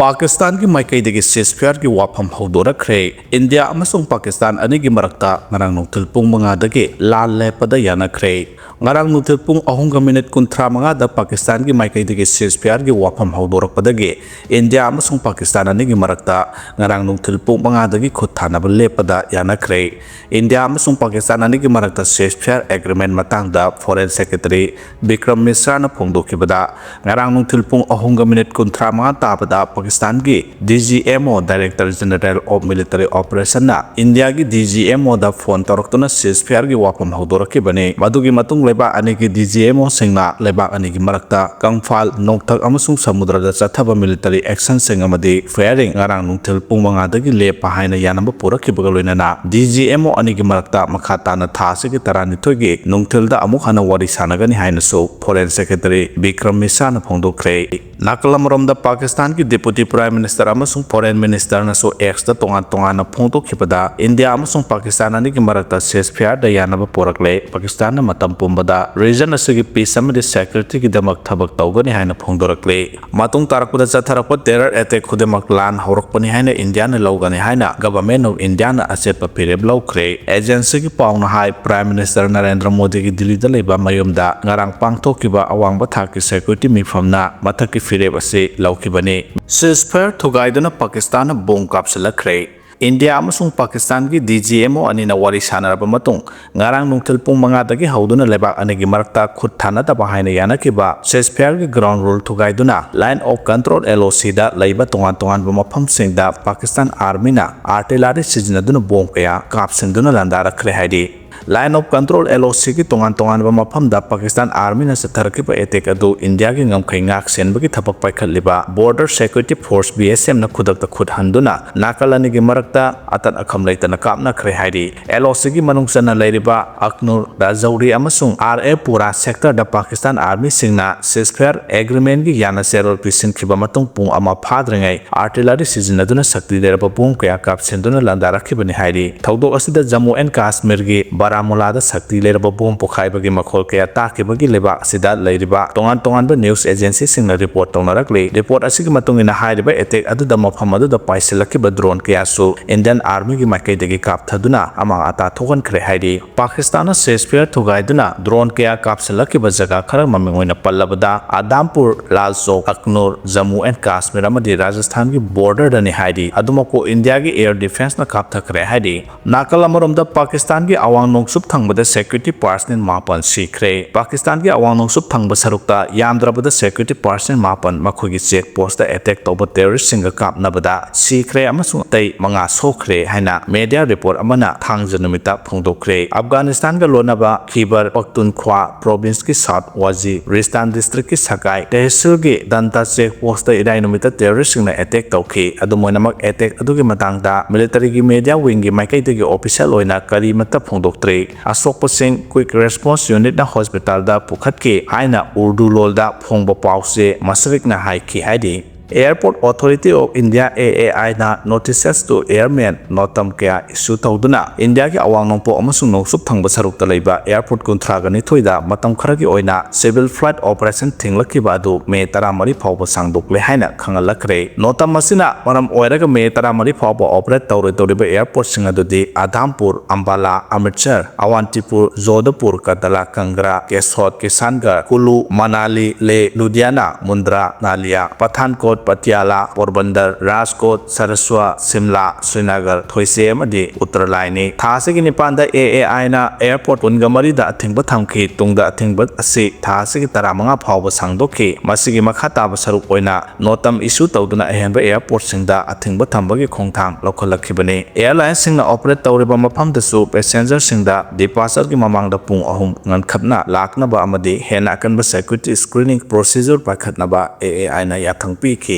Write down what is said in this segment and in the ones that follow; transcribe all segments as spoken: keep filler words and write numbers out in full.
ꯄꯥꯀꯤꯁꯇꯥꯟꯒꯤ ꯃꯥꯏꯀꯩꯗꯒꯤ ceasefireꯒꯤ ꯋꯥꯐꯝ ꯍꯧꯗꯣꯔꯛꯈ꯭ꯔꯦ꯫ ꯏꯟꯗꯤꯌꯥ ꯑꯃꯁꯨꯡ ꯄꯥꯀꯤꯁꯇꯥꯟ ꯑꯅꯤꯒꯤ ꯃꯔꯛꯇ ꯉꯔꯥꯡ ꯅꯨꯡꯊꯤꯜ ꯄꯨꯡ ꯃꯉꯥꯗꯒꯤ ꯂꯥꯟ ꯂꯦꯞꯄꯗ ꯌꯥꯅꯈ꯭ꯔꯦ꯫ ꯉꯔꯥꯡ ꯅꯨꯡꯊꯤꯜ ꯄꯨꯡ ꯑꯍꯨꯝꯒ ꯃꯤꯅꯤꯠ ꯀꯨꯟꯊ꯭ꯔꯥ ꯃꯉꯥꯗ ꯄꯥꯀꯤꯁꯇꯥꯟꯒꯤ ꯃꯥꯏꯀꯩꯗꯒꯤ ceasefireꯒꯤ ꯋꯥꯐꯝ ꯍꯧꯗꯣꯔꯛꯄꯗꯒꯤ ꯏꯟꯗꯤꯌꯥ ꯑꯃꯁꯨꯡ ꯄꯥꯀꯤꯁꯇꯥꯟ ꯑꯅꯤꯒꯤ ꯃꯔꯛꯇ ꯉꯔꯥꯡ ꯅꯨꯡꯊꯤꯜ ꯄꯨꯡ ꯃꯉꯥꯗꯒꯤ ꯈꯨꯠ ꯊꯥꯅꯕ ꯂꯦꯞꯄꯗ ꯌꯥꯅꯈ꯭ꯔꯦ꯫ ꯏꯟꯗꯤꯌꯥ ꯑꯃꯁꯨꯡ ꯄꯥꯀꯤꯁꯇꯥꯟ ꯑꯅꯤꯒꯤ ꯃꯔꯛꯇ ceasefire agreement ꯃꯇꯥꯡꯗ Foreign Secretary ꯕꯤꯀ꯭ꯔꯝ ꯃꯤꯁ꯭ꯔꯥꯅ ꯐꯣꯡꯗꯣꯛꯈꯤꯕꯗ, ꯉꯔꯥꯡ ꯅꯨꯡꯊꯤꯜ ꯄꯨꯡ ꯑꯍꯨꯝꯒ ꯃꯤꯅꯤꯠ ꯀꯨꯟꯊ꯭ꯔꯥ ꯃꯉꯥ ꯇꯥꯕꯗ ꯄꯥꯀꯤꯁꯇꯥꯟꯒꯤ DGMO, Director General of Military Operationꯅ ꯏꯟꯗꯤꯌꯥꯒꯤ DGMOꯗ ꯐꯣꯟ ꯇꯧꯔꯛꯇꯨꯅ ceasefireꯒꯤ ꯋꯥꯐꯝ ꯍꯧꯗꯣꯔꯛꯈꯤꯕꯅꯤ꯫ ꯃꯗꯨꯒꯤ ꯃꯇꯨꯡ ꯂꯩꯕꯥꯛ ꯑꯅꯤꯒꯤ DGMOꯁꯤꯡꯅ ꯂꯩꯕꯥꯛ ꯑꯅꯤꯒꯤ ꯃꯔꯛꯇ ꯀꯪꯐꯥꯜ, ꯅꯣꯡꯊꯛ ꯑꯃꯁꯨꯡ ꯁꯃꯨꯗ꯭ꯔꯗ ꯆꯠꯊꯕ military actionꯁꯤꯡ ꯑꯃꯗꯤ firing ꯉꯔꯥꯡ ꯅꯨꯡꯊꯤꯜ ꯄꯨꯡ ꯃꯉꯥꯗꯒꯤ ꯂꯦꯞꯄ ꯍꯥꯏꯅ ꯌꯥꯅꯕ ꯄꯨꯔꯛꯈꯤꯕꯒ ꯂꯣꯏꯅꯅ DGMO ꯑꯅꯤꯒꯤ ꯃꯔꯛꯇ ꯃꯈꯥ ꯇꯥꯅ ꯊꯥ ꯑꯁꯤꯒꯤ ꯇꯔꯥꯅꯤꯊꯣꯏꯒꯤ ꯅꯨꯡꯊꯤꯜꯗ ꯑꯃꯨꯛ ꯍꯟꯅ ꯋꯥꯔꯤ ꯁꯥꯟꯅꯒꯅꯤ ꯍꯥꯏꯅꯁꯨ Foreign Secretary ꯕꯤꯀ꯭ꯔꯝ ꯃꯤꯁ꯭ꯔꯥꯅ ꯐꯣꯡꯗꯣꯛꯈ꯭ꯔꯦ꯫ ꯅꯥꯀꯜ ꯑꯃꯔꯣꯝꯗ ꯄꯥꯀꯤꯁꯇꯥꯟꯒꯤ Deputy Prime Minister ꯑꯃꯁꯨꯡ Foreign Ministerꯅꯁꯨ Xꯇ ꯇꯣꯉꯥꯟ ꯇꯣꯉꯥꯟꯅ ꯐꯣꯡꯗꯣꯛꯈꯤꯕꯗ, ꯏꯟꯗꯤꯌꯥ ꯑꯃꯁꯨꯡ ꯄꯥꯀꯤꯁꯇꯥꯟ ꯑꯅꯤꯒꯤ ꯃꯔꯛꯇ ceasefireꯗ ꯌꯥꯅꯕ ꯄꯨꯔꯛꯂꯦ꯫ ꯄꯥꯀꯤꯁꯇꯥꯟꯅ ꯃꯇꯝ ꯄꯨꯝꯕꯗ region ꯑꯁꯤꯒꯤ peace ꯑꯃꯗꯤ securityꯒꯤꯗꯃꯛ ꯊꯕꯛ ꯇꯧꯒꯅꯤ ꯍꯥꯏꯅ ꯐꯣꯡꯗꯣꯔꯛꯂꯤ꯫ ꯃꯇꯨꯡ ꯇꯥꯔꯛꯄꯗ ꯆꯠꯊꯔꯛꯄ terror attack ꯈꯨꯗꯤꯡꯃꯛ ꯂꯥꯟ ꯍꯧꯔꯛꯄꯅꯤ ꯍꯥꯏꯅ ꯏꯟꯗꯤꯌꯥꯅ ꯂꯧꯒꯅꯤ ꯍꯥꯏꯅ Government of Indiaꯅ ꯑꯆꯦꯠꯄ ꯐꯤꯔꯦꯞ ꯂꯧꯈ꯭ꯔꯦ꯫ Agencyꯒꯤ ꯄꯥꯎꯅ ꯍꯥꯏ, Prime Minister ꯅꯔꯦꯟꯗ꯭ꯔ ꯃꯣꯗꯤꯒꯤ ꯗꯤꯜꯂꯤꯗ ꯂꯩꯕ ꯃꯌꯨꯝꯗ ꯉꯔꯥꯡ ꯄꯥꯡꯊꯣꯛꯈꯤꯕ ꯑꯋꯥꯡꯕ ꯊꯥꯛꯀꯤ security ꯃꯤꯐꯝꯅ ꯃꯊꯛꯀꯤ ꯐꯤꯔꯦꯞ ꯑꯁꯤ ꯂꯧꯈꯤꯕꯅꯤ꯫ Ceasefire ꯊꯨꯒꯥꯏꯗꯨꯅ ꯄꯥꯀꯤꯁꯇꯥꯟꯅ ꯕꯣꯝ ꯀꯥꯞꯁꯤꯜꯂꯛꯈ꯭ꯔꯦ꯫ ꯏꯟꯗꯤꯌꯥ ꯑꯃꯁꯨꯡ ꯄꯥꯀꯤꯁꯇꯥꯟꯒꯤ DGMO ꯑꯅꯤꯅ ꯋꯥꯔꯤ ꯁꯥꯟꯅꯔꯕ ꯃꯇꯨꯡ, ꯉꯔꯥꯡ ꯅꯨꯡꯊꯤꯜ ꯄꯨꯡ ꯃꯉꯥꯗꯒꯤ ꯍꯧꯗꯨꯅ ꯂꯩꯕꯥꯛ ꯑꯅꯤꯒꯤ ꯃꯔꯛꯇ ꯈꯨꯠ ꯊꯥꯅꯗꯕ ꯍꯥꯏꯅ ꯌꯥꯅꯈꯤꯕ ceasefireꯒꯤ ground rule ꯊꯨꯒꯥꯏꯗꯨꯅ Line of Control, LOCꯗ ꯂꯩꯕ ꯇꯣꯉꯥꯟ ꯇꯣꯉꯥꯟꯕ ꯃꯐꯝꯁꯤꯡꯗ ꯄꯥꯀꯤꯁꯇꯥꯟ Armyꯅ artillery ꯁꯤꯖꯤꯟꯅꯗꯨꯅ ꯕꯣꯝ ꯀꯌꯥ ꯀꯥꯞꯁꯤꯟꯗꯨꯅ ꯂꯥꯟꯗꯥꯔꯛꯈ꯭ꯔꯦ ꯍꯥꯏꯔꯤ꯫ Line of Control, LOCꯒꯤ ꯇꯣꯉꯥꯟ ꯇꯣꯉꯥꯟꯕ ꯃꯐꯝꯗ ꯄꯥꯀꯤꯁꯇꯥꯟ Armyꯅ ꯆꯠꯊꯔꯛꯈꯤꯕ attack ꯑꯗꯨ ꯏꯟꯗꯤꯌꯥꯒꯤ ꯉꯝꯈꯩ ꯉꯥꯛ ꯁꯦꯟꯕꯒꯤ ꯊꯕꯛ ꯄꯥꯏꯈꯠꯂꯤꯕ Border Security Force, BSFꯅ ꯈꯨꯗꯛꯇ ꯈꯨꯠ ꯍꯟꯗꯨꯅ ꯅꯥꯀꯜ ꯑꯅꯤꯒꯤ ꯃꯔꯛꯇ ꯑꯇꯠ ꯑꯈꯝ ꯂꯩꯇꯅ ꯀꯥꯞꯅꯈ꯭ꯔꯦ ꯍꯥꯏꯔꯤ꯫ LOCꯒꯤ ꯃꯅꯨꯡ ꯆꯟꯅ ꯂꯩꯔꯤꯕ ꯑꯈꯅꯨꯔ, ꯔꯥꯖꯧꯔꯤ ꯑꯃꯁꯨꯡ ꯑꯥꯔ ꯑꯦ ꯄꯨꯔꯥ sectorꯗ ꯄꯥꯀꯤꯁꯇꯥꯟ Armyꯁꯤꯡꯅ ceasefire agreementꯒꯤ ꯌꯥꯅ ꯆꯦꯔꯣꯜ ꯄꯤꯁꯤꯟꯈꯤꯕ ꯃꯇꯨꯡ ꯄꯨꯡ ꯑꯃ ꯐꯥꯗ꯭ꯔꯤꯉꯩ artillery ꯁꯤꯖꯤꯟꯅꯗꯨꯅ ꯁꯛꯇꯤ ꯂꯩꯔꯕ ꯕꯣꯝ ꯀꯌꯥ ꯀꯥꯞꯁꯤꯟꯗꯨꯅ ꯂꯥꯟꯗꯥꯔꯛꯈꯤꯕꯅꯤ ꯍꯥꯏꯔꯤ꯫ ꯊꯧꯗꯣꯛ ꯑꯁꯤꯗ Jammu and Kashmirꯒꯤ ꯕꯥꯔꯥꯃꯨꯂꯥꯗ ꯁꯛꯇꯤ ꯂꯩꯔꯕ ꯕꯣꯝ ꯄꯣꯈꯥꯏꯕꯒꯤ ꯃꯈꯣꯜ ꯀꯌꯥ ꯇꯥꯈꯤꯕꯒꯤ ꯂꯩꯕꯥꯛ ꯑꯁꯤꯗ ꯂꯩꯔꯤꯕ ꯇꯣꯉꯥꯟ ꯇꯣꯉꯥꯟꯕ news agency ꯁꯤꯡꯅ report ꯇꯧꯅꯔꯛꯂꯤ꯫ Report ꯑꯁꯤꯒꯤ ꯃꯇꯨꯡ ꯏꯟꯅ, ꯍꯥꯏꯔꯤꯕ attack ꯑꯗꯨꯗ ꯃꯐꯝ ꯑꯗꯨꯗ ꯄꯥꯏꯁꯤꯜꯂꯛꯈꯤꯕ drone ꯀꯌꯥꯁꯨ Indian Army ꯒꯤ ꯃꯥꯏꯀꯩꯗꯒꯤ ꯀꯥꯞꯊꯗꯨꯅ ꯑꯃꯥꯡ ꯑꯇꯥ ꯊꯣꯛꯍꯟꯈ꯭ꯔꯦ ꯍꯥꯏꯔꯤ꯫ ꯄꯥꯀꯤꯁꯇꯥꯟꯅ ceasefire ꯊꯨꯒꯥꯏꯗꯨꯅ drone ꯀꯌꯥ ꯀꯥꯞꯁꯤꯜꯂꯛꯈꯤꯕ ꯖꯒꯥ ꯈꯔ, ꯃꯃꯤꯡ ꯑꯣꯏꯅ ꯄꯜꯂꯕꯗ, ꯑꯗꯥꯝꯄꯨꯔ, ꯂꯥꯜ ꯆꯧꯛ, ꯑꯈꯅꯨꯔ, ꯖꯝꯃꯨ and ꯀꯥꯁꯃꯤꯔ ꯑꯃꯗꯤ ꯔꯥꯖꯁꯊꯥꯟꯒꯤ border ꯗꯅꯤ ꯍꯥꯏꯔꯤ꯫ ꯑꯗꯨꯃꯛꯄꯨ ꯏꯟꯗꯤꯌꯥꯒꯤ air defence ꯅ ꯀꯥꯞꯊꯈ꯭ꯔꯦ ꯍꯥꯏꯔꯤ꯫ ꯅꯥꯀꯜ ꯑꯃꯔꯣꯝꯗ, ꯄꯥꯀꯤꯁꯇꯥꯟꯒꯤ ꯑꯋꯥꯡ ꯅꯣꯡꯆꯨꯞ ꯊꯪꯕꯗ security personnel ꯃꯥꯄꯟ ꯁꯤꯈ꯭ꯔꯦ꯫ ꯄꯥꯀꯤꯁꯇꯥꯟꯒꯤ ꯑꯋꯥꯡ ꯅꯣꯡꯆꯨꯞ ꯊꯪꯕ ꯁꯔꯨꯛꯇ ꯌꯥꯝꯗ꯭ꯔꯕꯗ security personnel ꯃꯥꯄꯟ ꯃꯈꯣꯏꯒꯤ check post ꯇ attack ꯇꯧꯕ terrorist ꯁꯤꯡꯒ ꯀꯥꯞꯅꯕꯗ ꯁꯤꯈ꯭ꯔꯦ ꯑꯃꯁꯨꯡ ꯑꯇꯩ ꯃꯉꯥ ꯁꯣꯛꯈ꯭ꯔꯦ ꯍꯥꯏꯅ media report ꯑꯃꯅ ꯊꯥꯡꯖ ꯅꯨꯃꯤꯠꯇ ꯐꯣꯡꯗꯣꯛꯈ꯭ꯔꯦ꯫ ꯑꯐꯒꯥꯅꯤꯁꯇꯥꯟꯒ ꯂꯣꯟꯅꯕ ꯈꯤꯕꯔ ꯄꯈꯇꯨꯟꯈ꯭ꯋꯥ province ꯀꯤ South ꯋꯥꯖꯤꯔꯤꯁꯇꯥꯟ district ꯀꯤ ꯁꯒꯥꯏ ꯇꯦꯍꯁꯤꯜꯒꯤ ꯗꯟꯇꯥ check post ꯇ ꯏꯔꯥꯏ ꯅꯨꯃꯤꯠꯇ terrorist ꯁꯤꯡꯅ attack ꯇꯧꯈꯤ꯫ ꯑꯗꯨꯝ ꯑꯣꯏꯅꯃꯛ, attack ꯑꯗꯨꯒꯤ ꯃꯇꯥꯡꯗ military ꯒꯤ media wing ꯒꯤ ꯃꯥꯏꯀꯩꯗꯒꯤ official ꯑꯣꯏꯅ ꯀꯔꯤꯃꯠꯇ ꯐꯣꯡꯗꯣꯛꯇ꯭ꯔꯤ꯫ ꯑꯁꯣꯛꯄꯁꯤꯡ quick response unit ꯅ hospital ꯗ ꯄꯨꯈꯠꯈꯤ ꯍꯥꯏꯅ ꯎꯔꯗꯨ ꯂꯣꯜꯗ ꯐꯣꯡꯕ ꯄꯥꯎꯆꯦ ꯃꯁꯔꯤꯛꯅ ꯍꯥꯏꯈꯤ ꯍꯥꯏꯔꯤ꯫ Airport Authority of India, A A I ꯅ notices to airman ꯅꯣꯇꯝ ꯀꯌꯥ issue ꯇꯧꯗꯨꯅ ꯏꯟꯗꯤꯌꯥꯒꯤ ꯑꯋꯥꯡ ꯅꯣꯡꯄꯣꯛ ꯑꯃꯁꯨꯡ ꯅꯣꯡꯆꯨꯞ ꯊꯪꯕ ꯁꯔꯨꯛꯇ ꯂꯩꯕ airport ꯀꯨꯟꯊ꯭ꯔꯥꯒ ꯅꯤꯊꯣꯏꯗ ꯃꯇꯝ ꯈꯔꯒꯤ ꯑꯣꯏꯅ civil flight operation ꯊꯤꯡꯂꯛꯈꯤꯕ ꯑꯗꯨ ꯃꯦ ꯇꯔꯥꯃꯔꯤ ꯐꯥꯎꯕ ꯁꯥꯡꯗꯣꯛꯂꯦ ꯍꯥꯏꯅ ꯈꯪꯍꯜꯂꯛꯈ꯭ꯔꯦ꯫ ꯅꯣꯇꯝ ꯑꯁꯤꯅ ꯃꯔꯝ ꯑꯣꯏꯔꯒ ꯃꯦ ꯇꯔꯥꯃꯔꯤ ꯐꯥꯎꯕ operate ꯇꯧꯔꯣꯏꯗꯧꯔꯤꯕ airport ꯁꯤꯡ ꯑꯗꯨꯗꯤ ꯑꯗꯥꯝꯄꯨꯔ, ꯑꯝꯕꯥꯂꯥ, ꯑꯃ꯭ꯔꯤꯠꯁꯔ, ꯑꯋꯥꯟꯇꯤꯄꯨꯔ, ꯖꯣꯙꯄꯨꯔ, ꯀꯗꯂꯥ, ꯀꯪꯒ꯭ꯔꯥ, ꯀꯦꯁꯣꯗ, ꯀꯤꯁꯥꯟꯒꯔ, ꯀꯨꯂꯨ, ꯃꯅꯥꯂꯤ, ꯂꯦꯍ, ꯂꯨꯙꯤꯌꯥꯅꯥ, ꯃꯨꯟꯗ꯭ꯔꯥ, ꯅꯥꯂꯤꯌꯥ, ꯄꯊꯥꯟꯀꯣꯠ, ꯄꯇꯤꯌꯥꯂꯥ, ꯄꯣꯔꯕꯟꯗꯔ, ꯔꯥꯖꯀꯣꯠ, ꯁꯔꯁ꯭ꯋꯥ, ꯁꯤꯝꯂꯥ, ꯁ꯭ꯔꯤꯅꯒꯔ, ꯊꯣꯏꯁꯦ ꯑꯃꯗꯤ ꯎꯠꯇꯔ ꯂꯥꯏꯅꯤ꯫ ꯊꯥ ꯑꯁꯤꯒꯤ ꯅꯤꯄꯥꯟꯗ A A I ꯅ airport ꯀꯨꯟꯒ ꯃꯔꯤꯗ ꯑꯊꯤꯡꯕ ꯊꯝꯈꯤ꯫ ꯇꯨꯡꯗ ꯑꯊꯤꯡꯕ ꯑꯁꯤ ꯊꯥ ꯑꯁꯤꯒꯤ ꯇꯔꯥꯃꯉꯥ ꯐꯥꯎꯕ ꯁꯥꯡꯗꯣꯛꯈꯤ꯫ ꯃꯁꯤꯒꯤ ꯃꯈꯥ ꯇꯥꯕ ꯁꯔꯨꯛ ꯑꯣꯏꯅ ꯅꯣꯇꯝ issue ꯇꯧꯗꯨꯅ ꯑꯍꯦꯟꯕ airport ꯁꯤꯡꯗ ꯑꯊꯤꯡꯕ ꯊꯝꯕꯒꯤ ꯈꯣꯡꯊꯥꯡ ꯂꯧꯈꯠꯂꯛꯈꯤꯕꯅꯤ꯫ Airline ꯁꯤꯡꯅ operate ꯇꯧꯔꯤꯕ ꯃꯐꯝꯗꯁꯨ passenger ꯁꯤꯡꯗ departure ꯒꯤ ꯃꯃꯥꯡꯗ ꯄꯨꯡ ꯑꯍꯨꯝ ꯉꯟꯈꯠꯅ ꯂꯥꯛꯅꯕ ꯑꯃꯗꯤ ꯍꯦꯟꯅ ꯑꯀꯟꯕ security screening procedure ꯄꯥꯏꯈꯠꯅꯕ A A I ꯅ ꯌꯥꯊꯪ ꯄꯤꯈꯤ꯫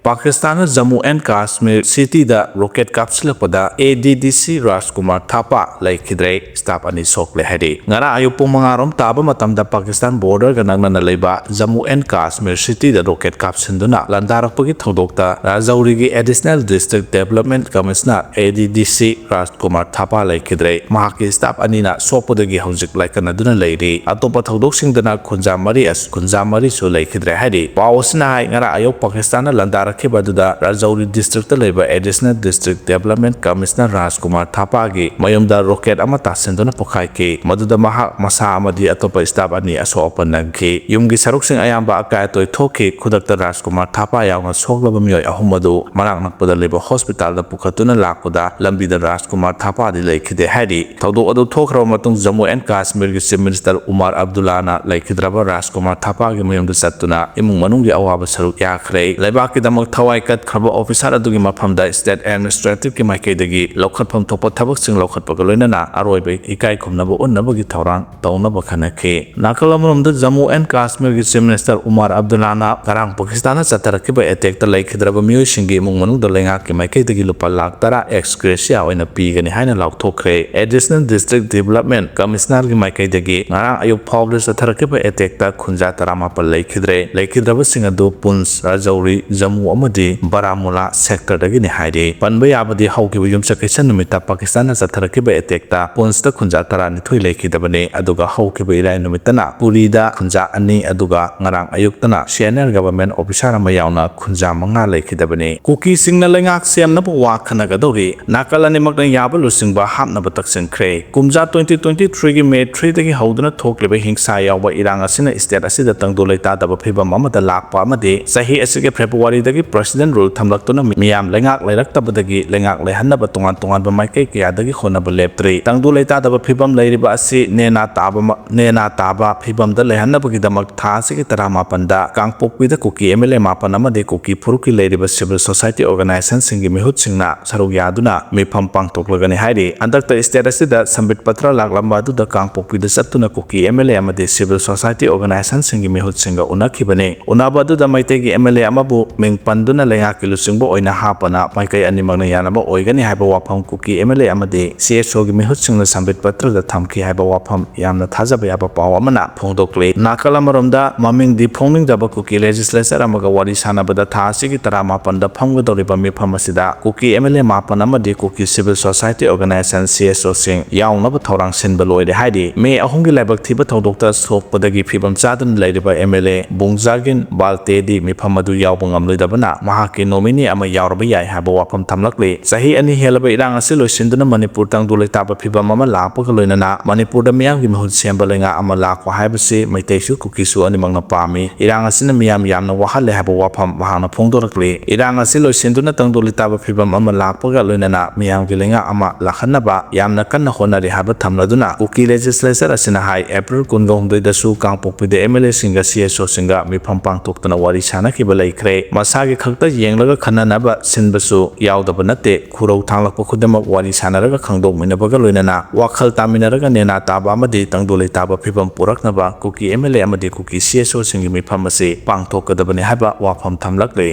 ꯄꯥꯀꯤꯁꯇꯥꯟꯅ ꯖꯝꯃꯨ ꯑꯦꯟ ꯀꯥꯁꯃꯤꯔ ꯁꯤꯇꯤꯗ ꯔꯣꯀꯦꯠ ꯀꯥꯞꯁꯤꯜꯂꯛꯄꯗ ꯑꯦ ꯗꯤ ꯗꯤ ꯁꯤ ꯔꯥꯖꯀꯨꯃꯥꯔ ꯊꯥꯄꯥ ꯂꯩꯈꯤꯗ꯭ꯔꯦ꯫ ꯁ꯭ꯇꯥꯐ ꯑꯅꯤ ꯁꯣꯛꯂꯦ ꯍꯥꯏꯔꯤ꯫ ꯉꯔꯥꯡ ꯑꯌꯨꯛ ꯄꯨꯡ ꯃꯉꯥ ꯔꯣꯝ ꯇꯥꯕ ꯃꯇꯝꯗ ꯄꯥꯀꯤꯁꯇꯥꯟ ꯕꯣꯔꯗꯔꯒ ꯅꯛꯅꯅ ꯂꯩꯕ ꯖꯝꯃꯨ ꯑꯦꯟ ꯀꯥꯁꯃꯤꯔ ꯁꯤꯇꯤꯗ ꯔꯣꯀꯦꯠ ꯀꯥꯞꯁꯤꯟꯗꯨꯅ ꯂꯥꯟꯗꯥꯔꯛꯄꯒꯤ ꯊꯧꯗꯣꯛꯇ ꯔꯥꯖꯧꯔꯤꯒꯤ additional district development commissioner, A D D C, Rajkumar ꯊꯥꯄꯥ ꯂꯩꯈꯤꯗ꯭ꯔꯦ꯫ ꯃꯍꯥꯛꯀꯤ ꯁ꯭ꯇꯥꯐ ꯑꯅꯤꯅ ꯁꯣꯛꯄꯗꯒꯤ ꯍꯧꯖꯤꯛ ꯂꯥꯏꯀꯠꯅꯗꯨꯅ ꯂꯩꯔꯤ꯫ ꯑꯇꯣꯞꯄ ꯊꯧꯗꯣꯛꯁꯤꯡꯗꯅ ꯈꯨꯟꯖꯥ ꯃꯔꯤ ꯑꯁ-, ꯈꯨꯟꯖꯥ ꯃꯔꯤꯁꯨ ꯂꯩꯈꯤꯗ꯭ꯔꯦ ꯍꯥꯏꯔꯤ꯫ ꯄꯥꯎ ꯑꯁꯤꯅ ꯍꯥꯏ, ꯉꯔꯥꯡ ꯑꯌꯨꯛ ꯄꯥꯀꯤꯁꯇꯥꯟꯅ ꯂꯥꯟꯗꯥꯔꯛꯈꯤꯕ ꯑꯗꯨꯗ ꯔꯥꯖꯧꯔꯤ ꯗꯤꯁꯇ꯭ꯔꯤꯛꯇ ꯂꯩꯕ ꯑꯦꯗꯤꯁꯅꯦꯜ ꯗꯤꯁꯇ꯭ꯔꯤꯛ ꯗꯦꯕꯂꯞꯃꯦꯟ ꯀꯃꯤꯁꯅꯔ ꯔꯥꯖꯀꯨꯃꯥꯔ ꯊꯥꯄꯥꯒꯤ ꯃꯌꯨꯝꯗ ꯔꯣꯀꯦꯠ ꯑꯃ ꯇꯥꯁꯤꯟꯗꯨꯅ ꯄꯣꯈꯥꯏꯈꯤ꯫ ꯃꯗꯨꯗ ꯃꯍꯥꯛ, ꯃꯁꯥ ꯑꯃꯗꯤ ꯑꯇꯣꯞꯄ ꯁ꯭ꯇꯥꯐ ꯑꯅꯤ ꯑꯁꯣꯛ ꯑꯄꯟ ꯅꯪꯈꯤ꯫ ꯌꯨꯝꯒꯤ ꯁꯔꯨꯛꯁꯤꯡ ꯑꯌꯥꯝꯕ ꯑꯀꯥꯏ ꯑꯇꯣꯏ ꯊꯣꯛꯈꯤ꯫ ꯈꯨꯗꯛꯇ ꯔꯥꯖꯀꯨꯃꯥꯔ ꯊꯥꯄꯥ ꯌꯥꯎꯅ ꯁꯣꯛꯂꯕ ꯃꯤꯑꯣꯏ ꯑꯍꯨꯝ ꯑꯗꯨ ꯃꯅꯥꯛ ꯅꯛꯄꯗ ꯂꯩꯕ ꯍꯣꯁꯄꯤꯇꯥꯜꯗ ꯄꯨꯈꯠꯇꯨꯅ ꯂꯥꯛꯄꯗ ꯂꯝꯕꯤꯗ ꯔꯥꯖꯀꯨꯃꯥꯔ ꯊꯥꯄꯥꯗꯤ ꯂꯩꯈꯤꯗꯦ ꯍꯥꯏꯔꯤ꯫ ꯊꯧꯗꯣꯛ ꯑꯗꯨ ꯊꯣꯛꯈ꯭ꯔꯕ ꯃꯇꯨꯡ ꯖꯝꯃꯨ ꯑꯦꯟ ꯀꯥꯁꯃꯤꯔꯒꯤ ꯆꯤꯐ ꯃꯤꯅꯤꯁꯇꯔ ꯎꯃꯥꯔ ꯑꯕꯗꯨꯜꯂꯥꯅ ꯂꯩꯈꯤꯗ꯭ꯔꯕ ꯔꯥꯖꯀꯨꯃꯥꯔ ꯊꯥꯄꯥꯒꯤ ꯃꯌꯨꯝꯗ ꯆꯠꯇꯨꯅ ꯏꯃꯨꯡ ꯃꯅꯨꯡꯒꯤ ꯑꯋꯥꯕ ꯁꯔꯨꯛ ꯌꯥꯈ꯭ꯔꯦ꯫ ꯂꯩꯕꯥꯛꯀꯤꯗꯃꯛ ꯊꯋꯥꯏ ꯀꯠꯈ꯭ꯔꯕ ꯑꯣꯐꯤꯁꯥꯔ ꯑꯗꯨꯒꯤ ꯃꯐꯝꯗ ꯁ꯭ꯇꯦꯠ ꯑꯦꯗꯃꯤꯅꯤꯁꯇ꯭ꯔꯦꯇꯤꯚꯀꯤ ꯃꯥꯏꯀꯩꯗꯒꯤ ꯂꯧꯈꯠꯐꯝ ꯊꯣꯛꯄ ꯊꯕꯛꯁꯤꯡ ꯂꯧꯈꯠꯄꯒ ꯂꯣꯏꯅꯅ ꯑꯔꯣꯏꯕ ꯏꯀꯥꯏ ꯈꯨꯝꯅꯕ ꯎꯠꯅꯕꯒꯤ ꯊꯧꯔꯥꯡ ꯇꯧꯅꯕ ꯈꯟꯅꯈꯤ꯫ ꯅꯥꯀꯜ ꯑꯃꯔꯣꯝꯗ ꯖꯝꯃꯨ ꯑꯦꯟ ꯀꯥꯁꯃꯤꯔꯒꯤ ꯆꯤꯐ ꯃꯤꯅꯤꯁꯇꯔ ꯎꯃꯥꯔ ꯑꯕꯗꯨꯜꯂꯥꯅ ꯉꯔꯥꯡ ꯄꯥꯀꯤꯁꯇꯥꯟꯅ ꯆꯠꯊꯔꯛꯈꯤꯕ ꯑꯦꯇꯦꯛꯇ ꯂꯩꯈꯤꯗ꯭ꯔꯕ ꯃꯤꯑꯣꯏꯁꯤꯡꯒꯤ ꯏꯃꯨꯡ ꯃꯅꯨꯡꯗ ꯂꯩꯉꯥꯛꯀꯤ ꯃꯥꯏꯀꯩꯗꯒꯤ ꯂꯨꯄꯥ ꯂꯥꯈ ꯇꯔꯥ ꯑꯦꯛꯁ ꯒ꯭ꯔꯦꯁꯤꯌꯥ ꯑꯣꯏꯅ ꯄꯤꯒꯅꯤ ꯍꯥꯏꯅ ꯂꯥꯎꯊꯣꯛꯈ꯭ꯔꯦ꯫ ꯑꯦꯗꯤꯁꯅꯦꯜ ꯗꯤꯁꯇ꯭ꯔꯤꯛ ꯗꯤꯕꯂꯞꯃꯦꯟ ꯀꯃꯤꯁꯅꯔꯒꯤ ꯃꯥꯏꯀꯩꯗꯒꯤ ꯉꯔꯥꯡ ꯑꯌꯨꯛ ꯐꯥꯎꯕꯗ ꯆꯠꯊꯔꯛꯈꯤꯕ ꯑꯦꯇꯦꯛꯇ ꯈꯨꯟꯖꯥ ꯇꯔꯥꯃꯥꯄꯜ ꯂꯩꯈꯤꯗ꯭ꯔꯦ꯫ ꯂꯩꯈꯤꯗ꯭ꯔꯕꯁꯤꯡ ꯑꯗꯨ ꯄꯨꯟꯁ, ꯔꯥꯖꯧꯔꯤ, ꯖꯝꯃꯨ ꯑꯃꯗꯤ ꯕꯥꯔꯥꯃꯨꯂꯥ ꯁꯦꯛꯇꯔꯗꯒꯤꯅꯤ ꯍꯥꯏꯔꯤ꯫ ꯄꯟꯕ ꯌꯥꯕꯗꯤ ꯍꯧꯈꯤꯕ ꯌꯨꯝꯁꯀꯩꯁ ꯅꯨꯃꯤꯠꯇ ꯄꯥꯀꯤꯁꯇꯥꯟꯅ ꯆꯠꯊꯔꯛꯈꯤꯕ ꯑꯦꯇꯦꯛꯇ ꯄꯨꯟꯁꯇ ꯈꯨꯟꯖꯥ ꯇꯔꯥꯅꯤꯊꯣꯏ ꯂꯩꯈꯤꯗꯕꯅꯤ꯫ ꯑꯗꯨꯒ ꯍꯧꯈꯤꯕ ꯏꯔꯥꯏ ꯅꯨꯃꯤꯠꯇꯅ ꯄꯨꯔꯤꯗ ꯈꯨꯟꯖꯥ ꯑꯅꯤ, ꯑꯗꯨꯒ ꯉꯔꯥꯡ ꯑꯌꯨꯛꯇꯅ ꯁꯤ ꯑꯦꯟ ꯑꯦꯜ ꯒꯚꯔꯟꯃꯦꯟꯠ ꯑꯣꯐꯤꯁꯥꯔ ꯑꯃ ꯌꯥꯎꯅ ꯈꯨꯟꯖꯥ ꯃꯉꯥ ꯂꯩꯈꯤꯗꯕꯅꯤ꯫ ꯀꯨꯀꯤꯁꯤꯡꯅ ꯂꯩꯉꯥꯛ ꯁꯦꯝꯅꯕ ꯋꯥ ꯈꯟꯅꯒꯗꯧꯔꯤ꯫ ꯅꯥꯀꯜ ꯑꯅꯤꯃꯛꯅ ꯌꯥꯕ ꯂꯨꯆꯤꯡꯕ ꯍꯥꯞꯅꯕ ꯇꯛꯁꯤꯟꯈ꯭ꯔꯦ꯫ ꯀꯨꯝꯖꯥ twenty twenty-threeꯒꯤ May threeꯗꯒꯤ ꯍꯧꯗꯨꯅ ꯊꯣꯛꯂꯤꯕ ꯍꯤꯡꯁꯥ ꯌꯥꯎꯕ ꯏꯔꯥꯡ ꯑꯁꯤꯅ ꯁ꯭ꯇꯦꯠ ꯑꯁꯤꯗ ꯇꯪꯗꯨ ꯂꯩꯇꯥꯗꯕ ꯐꯤꯕꯝ ꯑꯃꯗ ꯂꯥꯛꯄ ꯑꯃꯗꯤ ꯆꯍꯤ ꯑꯁꯤꯒꯤ ꯐꯦꯕ꯭ꯔꯨꯋꯥꯔꯤꯗꯒꯤ ꯄ꯭ꯔꯦꯁꯤꯗꯦꯟꯠ ꯔꯨꯜ ꯊꯝꯂꯛꯇꯨꯅ ꯃꯤꯌꯥꯝ ꯂꯩꯉꯥꯛ ꯂꯩꯔꯛꯇꯕꯗꯒꯤ ꯂꯩꯉꯥꯛ ꯂꯩꯍꯟꯅꯕ ꯇꯣꯉꯥꯟ ꯇꯣꯉꯥꯟꯕ ꯃꯥꯏꯀꯩ ꯀꯌꯥꯗꯒꯤ ꯍꯣꯠꯅꯕ ꯂꯦꯞꯇ꯭ꯔꯤ꯫ ꯇꯪꯗꯨ ꯂꯩꯇꯥꯗꯕ ꯐꯤꯕꯝ ꯂꯩꯔꯤꯕ ꯑꯁꯤ ꯅꯦꯅꯥ ꯇꯥꯕ ꯃ-, ꯅꯦꯅꯥ ꯇꯥꯕ ꯐꯤꯕꯝꯗ ꯂꯩꯍꯟꯅꯕꯒꯤꯗꯃꯛ ꯊꯥ ꯑꯁꯤꯒꯤ ꯇꯔꯥꯃꯥꯄꯟꯗ ꯀꯥꯡꯄꯣꯛꯄꯤꯗ ꯀꯨꯀꯤ ꯑꯦꯝ ꯑꯦꯜ ꯑꯦ ꯃꯥꯄꯟ ꯑꯃꯗꯤ ꯀꯨꯀꯤ ꯐꯨꯔꯨꯞꯀꯤ ꯂꯩꯔꯤꯕ ꯁꯤꯚꯤꯜ ꯁꯣꯁꯥꯏꯇꯤ ꯑꯣꯔꯒꯅꯥꯏꯖꯦꯁꯟꯁꯤꯡꯒꯤ ꯃꯤꯍꯨꯠꯁꯤꯡꯅ ꯁꯔꯨꯛ ꯌꯥꯗꯨꯅ ꯃꯤꯐꯝ ꯄꯥꯡꯊꯣꯛꯂꯒꯅꯤ ꯍꯥꯏꯔꯤ꯫ ꯍꯟꯗꯛꯇ ꯁ꯭ꯇꯦꯠ ꯑꯁꯤꯗ ꯁꯝꯕꯤꯠ ꯄꯇ꯭ꯔ ꯂꯥꯛꯂꯝꯕ ꯑꯗꯨꯗ ꯀꯥꯡꯄꯣꯛꯄꯤꯗ ꯆꯠꯇꯨꯅ ꯀꯨꯀꯤ ꯑꯦꯝ ꯑꯦꯜ ꯑꯦ ꯑꯃꯗꯤ ꯁꯤꯚꯤꯜ ꯁꯣꯁꯥꯏꯇꯤ ꯑꯣꯔꯒꯅꯥꯏꯖꯦꯁꯟꯁꯤꯡꯒꯤ ꯃꯤꯍꯨꯠꯁꯤꯡꯒ ꯎꯅꯈꯤꯕꯅꯤ꯫ ꯎꯅꯕ ꯑꯗꯨꯗ ꯃꯩꯇꯩꯒꯤ ꯑꯦꯝ ꯑꯦꯜ ꯑꯦ ꯑꯃꯕꯨ ꯃꯤꯡ ꯄꯟꯗꯨꯅ ꯂꯩꯉꯥꯛꯀꯤ ꯂꯨꯆꯤꯡꯕ ꯑꯣꯏꯅ ꯍꯥꯞꯄꯅ ꯃꯥꯏꯀꯩ ꯑꯅꯤꯃꯛꯅ ꯌꯥꯅꯕ ꯑꯣꯏꯒꯅꯤ ꯍꯥꯏꯕ ꯋꯥꯐꯝ ꯀꯨꯀꯤ ꯑꯦꯝ ꯑꯦꯜ ꯑꯦ ꯑꯃꯗꯤ ꯁꯤ ꯑꯦꯁ ꯑꯣꯒꯤ ꯃꯤꯍꯨꯠꯁꯤꯡꯅ ꯁꯝꯕꯤꯠ ꯄꯇ꯭ꯔꯗ ꯊꯝꯈꯤ ꯍꯥꯏꯕ ꯋꯥꯐꯝ ꯌꯥꯝꯅ ꯊꯥꯖꯕ ꯌꯥꯕ ꯄꯥꯎ ꯑꯃꯅ ꯐꯣꯡꯗꯣꯛꯂꯤ꯫ ꯅꯥꯀꯜ ꯑꯃꯔꯣꯝꯗ, ꯃꯃꯤꯡꯗꯤ ꯐꯣꯡꯅꯤꯡꯗꯕ ꯀꯨꯀꯤ ꯂꯦꯖꯤꯁꯂꯦꯆꯔ ꯑꯃꯒ ꯋꯥꯔꯤ ꯁꯥꯟꯅꯕꯗ ꯊꯥ ꯑꯁꯤꯒꯤ ꯇꯔꯥꯃꯥꯄꯟꯗ ꯐꯝꯒꯗꯧꯔꯤꯕ ꯃꯤꯐꯝ ꯑꯁꯤꯗ ꯀꯨꯀꯤ ꯑꯦꯝ ꯑꯦꯜ ꯑꯦ ꯃꯥꯄꯟ ꯑꯃꯗꯤ ꯀꯨꯀꯤ civil society organisation, C S ꯑꯣꯁꯤꯡ ꯌꯥꯎꯅꯕ ꯊꯧꯔꯥꯡ ꯁꯤꯟꯕ ꯂꯣꯏꯔꯦ ꯍꯥꯏꯔꯤ꯫ ꯃꯦ ꯑꯍꯨꯝꯒꯤ ꯂꯥꯏꯕꯛ ꯊꯤꯕ ꯊꯧꯗꯣꯛꯇ ꯁꯣꯛꯄꯗꯒꯤ ꯐꯤꯕꯝ ꯆꯥꯗꯅ ꯂꯩꯔꯤꯕ ꯑꯦꯝ ꯑꯦꯜ ꯑꯦ ꯕꯨꯡꯖꯥꯒꯤꯟ ꯕꯥꯜꯇꯦꯗꯤ ꯃꯤꯐꯝ ꯑꯗꯨ ꯌꯥꯎꯕ ꯉꯝꯂꯣꯏꯗꯕꯅ ꯃꯍꯥꯛꯀꯤ ꯅꯣꯃꯤꯅꯤ ꯑꯃ ꯌꯥꯎꯔꯕ ꯌꯥꯏ ꯍꯥꯏꯕ ꯋꯥꯐꯝ ꯊꯝꯂꯛꯂꯤ꯫ ꯆꯍꯤ ꯑꯅꯤ ꯍꯦꯜꯂꯕ ꯏꯔꯥꯡ ꯑꯁꯤ ꯂꯣꯏꯁꯤꯟꯗꯨꯅ ꯃꯅꯤꯄꯨꯔ ꯇꯪꯗꯨ ꯂꯩꯇꯥꯕ ꯐꯤꯕꯝ ꯑꯃ ꯂꯥꯛꯄꯒ ꯂꯣꯏꯅꯅ ꯃꯅꯤꯄꯨꯔꯗ ꯃꯤꯌꯥꯝꯒꯤ ꯃꯍꯨꯠ ꯁꯦꯝꯕ ꯂꯩꯉꯥꯛ ꯑꯃ ꯂꯥꯛꯄ ꯍꯥꯏꯕꯁꯤ ꯃꯩꯇꯩꯁꯨ ꯀꯨꯀꯤꯁꯨ ꯑꯅꯤꯃꯛꯅ ꯄꯥꯝꯃꯤ꯫ ꯏꯔꯥꯡ ꯑꯁꯤꯅ ꯃꯤꯌꯥꯝ ꯌꯥꯝꯅ ꯋꯥꯍꯜꯂꯦ ꯍꯥꯏꯕ ꯋꯥꯐꯝ ꯃꯍꯥꯛꯅ ꯐꯣꯡꯗꯣꯔꯛꯂꯤ꯫ ꯏꯔꯥꯡ ꯑꯁꯤ ꯂꯣꯏꯁꯤꯟꯗꯨꯅ ꯇꯪꯗꯨ ꯂꯩꯇꯥꯕ ꯐꯤꯕꯝ ꯑꯃ ꯂꯥꯛꯄꯒ ꯂꯣꯏꯅꯅ ꯃꯤꯌꯥꯝꯒꯤ ꯂꯩꯉꯥꯛ ꯑꯃ ꯂꯥꯛꯍꯟꯅꯕ ꯌꯥꯝꯅ ꯀꯟꯅ ꯍꯣꯠꯅꯔꯤ ꯍꯥꯏꯕ ꯊꯝꯂꯗꯨꯅ ꯀꯨꯀꯤ ꯂꯦꯖꯤꯁꯂꯦꯆꯔ ꯑꯁꯤꯅ ꯍꯥꯏ, ꯑꯦꯄ꯭ꯔꯤꯜ ꯀꯨꯟꯒ ꯍꯨꯝꯗꯣꯏꯗꯁꯨ ꯀꯥꯡꯄꯣꯛꯄꯤꯗ ꯑꯦꯝ ꯑꯦꯜ ꯑꯦꯁꯤꯡꯒ ꯁꯤ ꯑꯦꯁ ꯑꯣꯁꯤꯡꯒ ꯃꯤꯐꯝ ꯄꯥꯡꯊꯣꯛꯇꯨꯅ ꯋꯥꯔꯤ ꯁꯥꯅꯈꯤꯕ ꯂꯩꯈ꯭ꯔꯦ꯫ ꯃꯁꯥꯒꯤ ꯈꯛꯇ ꯌꯦꯡꯂꯒ ꯈꯟꯅꯅꯕ ꯁꯤꯟꯕꯁꯨ ꯌꯥꯎꯗꯕ ꯅꯠꯇꯦ꯫ ꯈꯨꯔꯧ ꯊꯥꯡꯂꯛꯄ ꯈꯨꯗꯤꯡꯃꯛ ꯋꯥꯔꯤ ꯁꯥꯅꯔꯒ ꯈꯪꯗꯣꯛꯃꯤꯟꯅꯕꯒ ꯂꯣꯏꯅꯅ ꯋꯥꯈꯜ ꯇꯥꯃꯤꯟꯅꯔꯒ ꯅꯦꯅꯥ ꯇꯥꯕ ꯑꯃꯗꯤ ꯇꯪꯗꯨ ꯂꯩꯇꯥꯕ ꯐꯤꯕꯝ ꯄꯨꯔꯛꯅꯕ ꯀꯨꯀꯤ ꯑꯦꯝ ꯑꯦꯜ ꯑꯦ ꯑꯃꯗꯤ ꯀꯨꯀꯤ ꯁꯤ ꯑꯦꯁ ꯑꯣꯁꯤꯡꯒꯤ ꯃꯤꯐꯝ ꯑꯁꯤ ꯄꯥꯡꯊꯣꯛꯀꯗꯕꯅꯤ ꯍꯥꯏꯕ ꯋꯥꯐꯝ ꯊꯝꯂꯛꯂꯤ꯫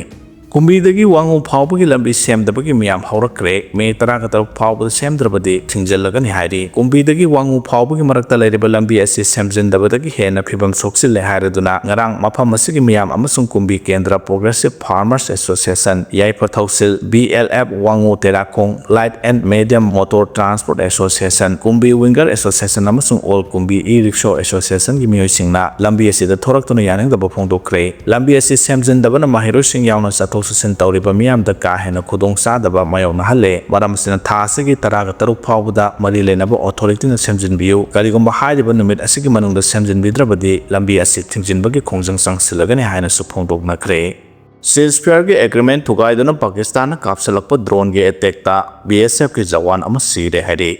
ꯀꯨꯝꯕꯤꯗꯒꯤ ꯋꯥꯉꯨ ꯐꯥꯎꯕꯒꯤ ꯂꯝꯕꯤ ꯁꯦꯝꯗꯕꯒꯤ ꯃꯤꯌꯥꯝ ꯍꯧꯔꯛꯈ꯭ꯔꯦ꯫ ꯃꯦ ꯇꯔꯥꯒ ꯇꯔꯨꯛ ꯐꯥꯎꯕꯗ ꯁꯦꯝꯗ꯭ꯔꯕꯗꯤ ꯊꯤꯡꯖꯤꯜꯂꯒꯅꯤ ꯍꯥꯏꯔꯤ꯫ ꯀꯨꯝꯕꯤꯗꯒꯤ ꯋꯥꯉꯨ ꯐꯥꯎꯕꯒꯤ ꯃꯔꯛꯇ ꯂꯩꯔꯤꯕ ꯂꯝꯕꯤ ꯑꯁꯤ ꯁꯦꯝꯖꯤꯟꯗꯕꯗꯒꯤ ꯍꯦꯟꯅ ꯐꯤꯕꯝ ꯁꯣꯛꯆꯤꯜꯂꯦ ꯍꯥꯏꯔꯗꯨꯅ ꯉꯔꯥꯡ ꯃꯐꯝ ꯑꯁꯤꯒꯤ ꯃꯤꯌꯥꯝ ꯑꯃꯁꯨꯡ ꯀꯨꯝꯕꯤ ꯀꯦꯟꯗ꯭ꯔ ꯄ꯭ꯔꯣꯒ꯭ꯔꯦꯁꯤꯚ ꯐꯥꯔꯃꯔꯁ ꯑꯦꯁꯣꯁꯤꯌꯦꯁꯟ, ꯌꯥꯏꯐ ꯊꯧꯁꯤꯜ, B L F Wangoo Terakhong, light and medium motor transport association, Kumbi winger association ꯑꯃꯁꯨꯡ ꯑꯣꯜ ꯀꯨꯝꯕꯤ ꯏ ꯔꯤꯛꯁꯣ ꯑꯦꯁꯣꯁꯤꯌꯦꯁꯟꯒꯤ ꯃꯤꯑꯣꯏꯁꯤꯡꯅ ꯂꯝꯕꯤ ꯑꯁꯤꯗ ꯊꯣꯔꯛꯇꯨꯅ ꯌꯥꯅꯤꯡꯗꯕ ꯐꯣꯡꯗꯣꯛꯈ꯭ꯔꯦ꯫ ꯂꯝꯕꯤ ꯑꯁꯤ ꯁꯦꯝꯖꯤꯟꯗꯕꯅ ꯃꯍꯩꯔꯣꯏꯁꯤꯡ ꯌꯥꯎꯅ ꯆꯠꯊꯣꯛ ꯆꯠꯁꯤꯟ ꯇꯧꯔꯤꯕ ꯃꯤꯌꯥꯝꯗ ꯀꯥ ꯍꯦꯟꯅ ꯈꯨꯗꯣꯡ ꯆꯥꯗꯕ ꯃꯥꯌꯣꯛꯅꯍꯜꯂꯦ꯫ ꯃꯔꯝ ꯑꯁꯤꯅ ꯊꯥ ꯑꯁꯤꯒꯤ ꯇꯔꯥꯒ ꯇꯔꯨꯛ ꯐꯥꯎꯕꯗ ꯃꯔꯤ ꯂꯩꯅꯕ ꯑꯣꯊꯣꯔꯤꯇꯤꯅ ꯁꯦꯝꯖꯤꯟꯕꯤꯌꯨ꯫ ꯀꯔꯤꯒꯨꯝꯕ ꯍꯥꯏꯔꯤꯕ ꯅꯨꯃꯤꯠ ꯑꯁꯤꯒꯤ ꯃꯅꯨꯡꯗ ꯁꯦꯝꯖꯤꯟꯕꯤꯗ꯭ꯔꯕꯗꯤ ꯂꯝꯕꯤ ꯑꯁꯤ ꯊꯤꯡꯖꯤꯟꯕꯒꯤ ꯈꯣꯡꯖꯪ ꯆꯪꯁꯤꯜꯂꯒꯅꯤ ꯍꯥꯏꯅꯁꯨ ꯐꯣꯡꯗꯣꯛꯅꯈ꯭ꯔꯦ꯫ ꯁꯤꯖꯐꯤꯌꯔꯒꯤ ꯑꯦꯒ꯭ꯔꯤꯃꯦꯟ ꯊꯨꯒꯥꯏꯗꯨꯅ ꯄꯥꯀꯤꯁꯇꯥꯟꯅ ꯀꯥꯞꯁꯤꯜꯂꯛꯄ ꯗ꯭ꯔꯣꯟꯒꯤ ꯑꯦꯇꯦꯛꯇ ꯕꯤ ꯑꯦꯁ ꯑꯦꯐꯀꯤ ꯖꯋꯥꯟ ꯑꯃ ꯁꯤꯔꯦ ꯍꯥꯏꯔꯤ꯫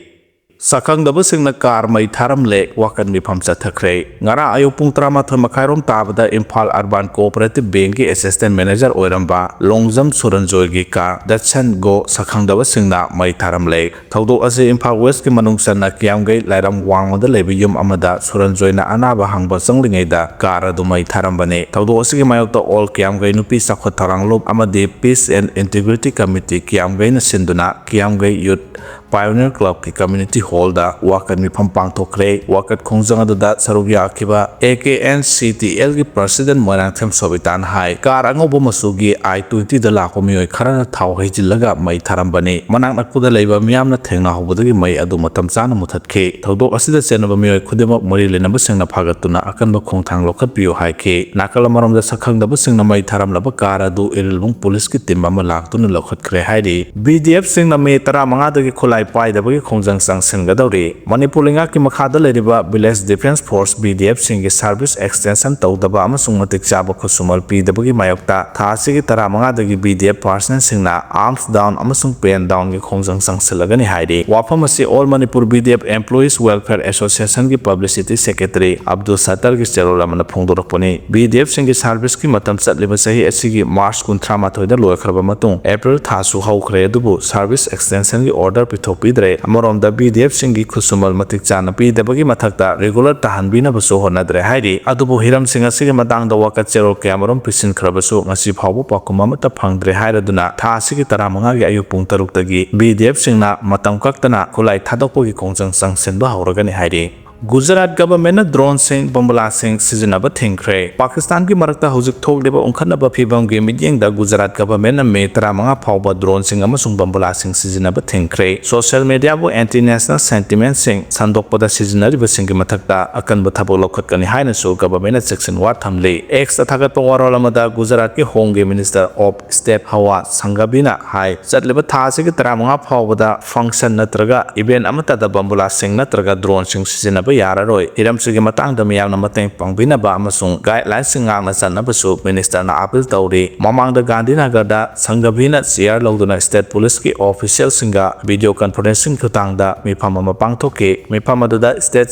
ꯁꯛꯈꯪꯗꯕꯁꯤꯡꯅ ꯀꯥꯔ ꯃꯩ ꯊꯥꯔꯝꯂꯦ, ꯋꯥꯀꯠ ꯃꯤꯐꯝ ꯆꯠꯊꯈ꯭ꯔꯦ꯫ ꯉꯔꯥꯡ ꯑꯌꯨꯛ ꯄꯨꯡ ꯇꯔꯥꯃꯥꯊꯣꯏ ꯃꯈꯥꯏꯔꯣꯝ ꯇꯥꯕꯗ ꯏꯝꯐꯥꯜ ꯑꯔꯕꯥꯟ ꯀꯣꯑꯣꯄꯔꯦꯇꯤꯚ ꯕꯦꯡꯛꯀꯤ ꯑꯦꯁꯤꯁꯇꯦꯟꯠ ꯃꯦꯅꯦꯖꯔ ꯑꯣꯏꯔꯝꯕ ꯂꯣꯡꯖꯝ ꯁꯨꯔꯟꯖꯣꯏꯒꯤ ꯀꯥꯔ ꯗꯠꯁꯟ ꯒꯣ ꯁꯛꯈꯪꯗꯕꯁꯤꯡꯅ ꯃꯩ ꯊꯥꯔꯝꯂꯦ꯫ ꯊꯧꯗꯣꯛ ꯑꯁꯤ ꯏꯝꯐꯥꯜ ꯋꯦꯁꯀꯤ ꯃꯅꯨꯡ ꯆꯟꯅ ꯀꯤꯌꯥꯝꯒꯩ ꯂꯥꯏꯔꯝ ꯋꯥꯡꯃꯗ ꯂꯩꯕ ꯌꯨꯝ ꯑꯃꯗ ꯁꯨꯔꯟꯖꯣꯏꯅ ꯑꯅꯥꯕ ꯍꯪꯕ ꯆꯪꯂꯤꯉꯩꯗ ꯀꯥꯔ ꯑꯗꯨ ꯃꯩ ꯊꯥꯔꯝꯕꯅꯤ꯫ ꯊꯧꯗꯣꯛ ꯑꯁꯤꯒꯤ ꯃꯥꯌꯣꯛꯇ ꯑꯣꯜ ꯀꯤꯌꯥꯝꯒꯩ ꯅꯨꯄꯤ ꯆꯥꯎꯈꯠ ꯊꯧꯔꯥꯡꯂꯣꯞ ꯑꯃꯗꯤ ꯄꯤꯁ ꯑꯦꯟ ꯏꯟꯇꯤꯒ꯭ꯔꯤꯇꯤ ꯀꯃꯤꯇꯤ ꯀꯤꯌꯥꯝꯒꯩꯅ ꯁꯤꯟꯗꯨꯅ ꯀꯤꯌꯥꯝꯒꯩ ꯌꯨꯠ ꯄꯥꯏꯑꯣꯅꯤꯌꯔ ꯀ꯭ꯂꯕꯀꯤ ꯀꯝꯃ꯭ꯌꯨꯅꯤꯇꯤ ꯍꯣꯜꯗ ꯋꯥꯀꯠ ꯃꯤꯐꯝ ꯄꯥꯡꯊꯣꯛꯈ꯭ꯔꯦ꯫ ꯋꯥꯀꯠ ꯈꯣꯡꯖꯪ ꯑꯗꯨꯗ ꯁꯔꯨꯛ ꯌꯥꯈꯤꯕ A K N C T ꯑꯦꯜꯒꯤ ꯄ꯭ꯔꯁꯤꯗꯦꯟꯠ ꯃꯣꯏꯔꯥꯡꯊꯦꯝ ꯁꯣꯕꯤꯇꯥꯅ ꯍꯥꯏ, ꯀꯥꯔ ꯑꯉꯧꯕ ꯃꯆꯨꯒꯤ ꯑꯥꯏ ꯇ꯭ꯋꯦꯟꯇꯤꯗ ꯂꯥꯛꯄ ꯃꯤꯑꯣꯏ ꯈꯔꯅ ꯊꯥꯎ ꯍꯩꯖꯤꯜꯂꯒ ꯃꯩ ꯊꯥꯔꯝꯕꯅꯤ꯫ ꯃꯅꯥꯛ ꯅꯛꯄꯗ ꯂꯩꯕ ꯃꯤꯌꯥꯝꯅ ꯊꯦꯡꯅꯍꯧꯕꯗꯒꯤ ꯃꯩ ꯑꯗꯨ ꯃꯇꯝ ꯆꯥꯅ ꯃꯨꯊꯠꯈꯤ꯫ ꯊꯧꯗꯣꯛ ꯑꯁꯤꯗ ꯆꯦꯟꯅꯕ ꯃꯤꯑꯣꯏ ꯈꯨꯗꯤꯡꯃꯛ ꯃꯔꯤ ꯂꯩꯅꯕꯁꯤꯡꯅ ꯐꯥꯒꯠꯇꯨꯅ ꯑꯀꯟꯕ ꯈꯣꯡꯊꯥꯡ ꯂꯧꯈꯠꯄꯤꯌꯨ ꯍꯥꯏꯈꯤ꯫ ꯅꯥꯀꯜ ꯑꯃꯔꯣꯝꯗ ꯁꯛꯈꯪꯗꯕꯁꯤꯡꯅ ꯃꯩ ꯊꯥꯔꯝꯂꯕ ꯀꯥꯔ ꯑꯗꯨ ꯏꯔꯤꯜꯕꯨꯡ ꯄꯨꯂꯤꯁꯀꯤ ꯇꯤꯝ ꯑꯃ ꯂꯥꯛꯇꯨꯅ ꯂꯧꯈꯠꯈ꯭ꯔꯦ ꯍꯥꯏꯔꯤ꯫ ꯕꯤ ꯗꯤ ꯑꯦꯐꯁꯤꯡꯅ ꯃꯦ ꯇꯔꯥꯃꯉꯥꯗꯒꯤ ꯈꯨꯠꯂꯥꯏ ꯄꯥꯏꯗꯕꯒꯤ ꯈꯣꯡꯖꯪ ꯆꯪꯁꯤꯟꯒꯗꯧꯔꯤ꯫ ꯃꯅꯤꯄꯨꯔ ꯂꯩꯉꯥꯛꯀꯤ ꯃꯈꯥꯗ ꯂꯩꯔꯤꯕ village defence force, V D ꯑꯦꯐꯁꯤꯡꯒꯤ ꯁꯥꯔꯚꯤꯁ ꯑꯦꯛꯁꯇꯦꯟꯁꯟ ꯇꯧꯗꯕ ꯑꯃꯁꯨꯡ ꯃꯇꯤꯛ ꯆꯥꯕ ꯈꯨꯠꯁꯨꯃꯜ ꯄꯤꯗꯕꯒꯤ ꯃꯥꯌꯣꯛꯇ ꯊꯥ ꯑꯁꯤꯒꯤ ꯇꯔꯥꯃꯉꯥꯗꯒꯤ ꯕꯤ ꯗꯤ ꯑꯦꯐ ꯄꯥꯔꯁꯅꯦꯜꯁꯤꯡꯅ ꯑꯥꯔꯝꯁ ꯗꯥꯎꯟ ꯑꯃꯁꯨꯡ ꯄꯦꯟ ꯗꯥꯎꯟꯒꯤ ꯈꯣꯡꯖꯪ ꯆꯪꯁꯤꯜꯂꯒꯅꯤ ꯍꯥꯏꯔꯤ꯫ ꯋꯥꯐꯝ ꯑꯁꯤ all Manipur V D F employees welfare ꯑꯦꯁꯣꯁꯤꯌꯦꯁꯟꯒꯤ ꯄꯕ꯭ꯂꯤꯁꯤꯇꯤ ꯁꯦꯀ꯭ꯔꯦꯇꯔꯤ ꯑꯕꯗꯨꯜ ꯁꯠꯇꯔꯒꯤ ꯆꯦꯔꯣꯜ ꯑꯃꯅ ꯐꯣꯡꯗꯣꯔꯛꯄꯅꯤ꯫ ꯕꯤ ꯗꯤ ꯑꯦꯐꯁꯤꯡꯒꯤ ꯁꯥꯔꯚꯤꯁꯀꯤ ꯃꯇꯝ ꯆꯠꯂꯤꯕ ꯆꯍꯤ ꯑꯁꯤꯒꯤ ꯃꯥꯔꯆ ꯀꯨꯟꯊ꯭ꯔꯥ ꯃꯥꯊꯣꯏꯗ ꯂꯣꯏꯈ꯭ꯔꯕ ꯃꯇꯨꯡ ꯑꯦꯄ꯭ꯔꯤꯜ ꯊꯥꯁꯨ ꯍꯧꯈ꯭ꯔꯦ, ꯑꯗꯨꯕꯨ ꯁꯥꯔꯚꯤꯁ ꯑꯦꯛꯁꯇꯦꯟꯁꯟꯒꯤ ꯑꯣꯔꯗꯔ ꯄꯤꯊꯣꯛꯄꯤꯗ꯭ꯔꯦ꯫ ꯑꯃꯔꯣꯝꯗ ꯕꯤ ꯗꯤ ꯑꯦꯐꯁꯤꯡꯒꯤ ꯈꯨꯠꯁꯨꯃꯜ ꯃꯇꯤꯛ ꯆꯥꯅ ꯄꯤꯗꯕꯒꯤ ꯃꯊꯛꯇ ꯔꯤꯒꯨꯂꯔ ꯇꯥꯍꯟꯕꯤꯅꯕꯁꯨ ꯍꯣꯠꯅꯗ꯭ꯔꯦ ꯍꯥꯏꯔꯤ꯫ ꯑꯗꯨꯕꯨ ꯍꯤꯔꯝꯁꯤꯡ ꯑꯁꯤꯒꯤ ꯃꯇꯥꯡꯗ ꯋꯥꯀꯠ ꯆꯦꯔꯣꯜ ꯀꯌꯥꯃꯔꯨꯝ ꯄꯤꯁꯤꯟꯈ꯭ꯔꯕꯁꯨ ꯉꯁꯤ ꯐꯥꯎꯕ ꯄꯥꯎꯈꯨꯝ ꯑꯃꯠꯇ ꯐꯪꯗ꯭ꯔꯦ ꯍꯥꯏꯔꯗꯨꯅ ꯊꯥ ꯑꯁꯤꯒꯤ ꯇꯔꯥꯃꯉꯥꯒꯤ ꯑꯌꯨꯛ ꯄꯨꯡ ꯇꯔꯨꯛꯇꯒꯤ ꯕꯤ ꯗꯤ ꯑꯦꯐꯁꯤꯡꯅ ꯃꯇꯝ ꯀꯛꯇꯅ ꯈꯨꯠꯂꯥꯏ ꯊꯥꯗꯣꯛꯄꯒꯤ ꯈꯣꯡꯖꯪ ꯆꯪꯁꯤꯟꯕ ꯍꯧꯔꯒꯅꯤ ꯍꯥꯏꯔꯤ꯫ ꯒꯨꯖꯔꯥꯠ ꯒꯚꯔꯟꯃꯦꯟꯠꯅ ꯗ꯭ꯔꯣꯟꯁꯤꯡ, ꯕꯣꯝꯕꯨꯂꯥꯁꯤꯡ ꯁꯤꯖꯤꯟꯅꯕ ꯊꯤꯡꯈ꯭ꯔꯦ꯫ ꯄꯥꯀꯤꯁꯇꯥꯟꯒꯤ ꯃꯔꯛꯇ ꯍꯧꯖꯤꯛ ꯊꯣꯛꯂꯤꯕ ꯎꯪꯈꯠꯅꯕ ꯐꯤꯚꯝꯒꯤ ꯃꯤꯠꯌꯦꯡꯗ ꯒꯨꯖꯔꯥꯠ ꯒꯚꯔꯟꯃꯦꯟꯠꯅ ꯃꯦ ꯇꯔꯥꯃꯉꯥ ꯐꯥꯎꯕ ꯗ꯭ꯔꯣꯟꯁꯤꯡ ꯑꯃꯁꯨꯡ ꯕꯣꯝꯕꯨꯂꯥꯁꯤꯡ ꯁꯤꯖꯤꯟꯅꯕ ꯊꯤꯡꯈ꯭ꯔꯦ꯫ ꯁꯣꯁꯤꯌꯦꯜ ꯃꯤꯗꯤꯌꯥꯕꯨ ꯑꯦꯟꯇꯤ ꯅꯦꯁꯅꯦꯜ ꯁꯦꯟꯇꯤꯃꯦꯟꯠꯁꯤꯡ ꯁꯟꯗꯣꯛꯄꯗ ꯁꯤꯖꯤꯟꯅꯔꯤꯕꯁꯤꯡꯒꯤ ꯃꯊꯛꯇ ꯑꯀꯟꯕ ꯊꯕꯛ ꯂꯧꯈꯠꯀꯅꯤ ꯍꯥꯏꯅꯁꯨ ꯒꯚꯔꯟꯃꯦꯟꯠꯅ ꯆꯦꯛꯁꯤꯟ ꯋꯥ ꯊꯝꯂꯤ꯫ ꯑꯦꯛꯁꯇ ꯊꯥꯒꯠꯄ ꯋꯥꯔꯣꯜ ꯑꯃꯗ ꯒꯨꯖꯔꯥꯠꯀꯤ ꯍꯣꯝꯒꯤ ꯃꯤꯅꯤꯁꯇꯔ ꯑꯣꯐ ꯁ꯭ꯇꯦꯠ ꯍꯋꯥ ꯁꯪꯒꯕꯤꯅ ꯍꯥꯏ, ꯆꯠꯂꯤꯕ ꯊꯥ ꯑꯁꯤꯒꯤ ꯇꯔꯥꯃꯉꯥ ꯐꯥꯎꯕꯗ ꯐꯪꯁꯟ ꯅꯠꯇ꯭ꯔꯒ ꯏꯚꯦꯟꯠ ꯑꯃꯠꯇꯗ ꯕꯣꯝꯕꯨꯂꯥꯁꯤꯡ ꯅꯠꯇ꯭ꯔꯒ ꯗ꯭ꯔꯣꯟꯁꯤꯡ ꯁꯤꯖꯤꯟꯅꯕ ꯌꯥꯔꯔꯣꯏ꯫ ꯍꯤꯔꯝꯁꯤꯒꯤ ꯃꯇꯥꯡꯗ ꯃꯤꯌꯥꯝꯅ ꯃꯇꯦꯡ ꯄꯥꯡꯕꯤꯅꯕ ꯑꯃꯁꯨꯡ guideline ꯁꯤꯡ ꯉꯥꯛꯅ ꯆꯠꯅꯕꯁꯨ minister ꯅ appeal ꯇꯧꯔꯤ꯫ ꯃꯃꯥꯡꯗ ꯒꯥꯟꯙꯤꯅꯒꯔꯗ ꯁꯪꯒꯕꯤꯅ chair ꯂꯧꯗꯨꯅ state police ꯀꯤ official ꯁꯤꯡꯒ video conferencing ꯈꯨꯠꯊꯥꯡꯗ ꯃꯤꯐꯝ ꯑꯃ ꯄꯥꯡꯊꯣꯛꯈꯤ꯫ ꯃꯤꯐꯝ ꯑꯗꯨꯗ state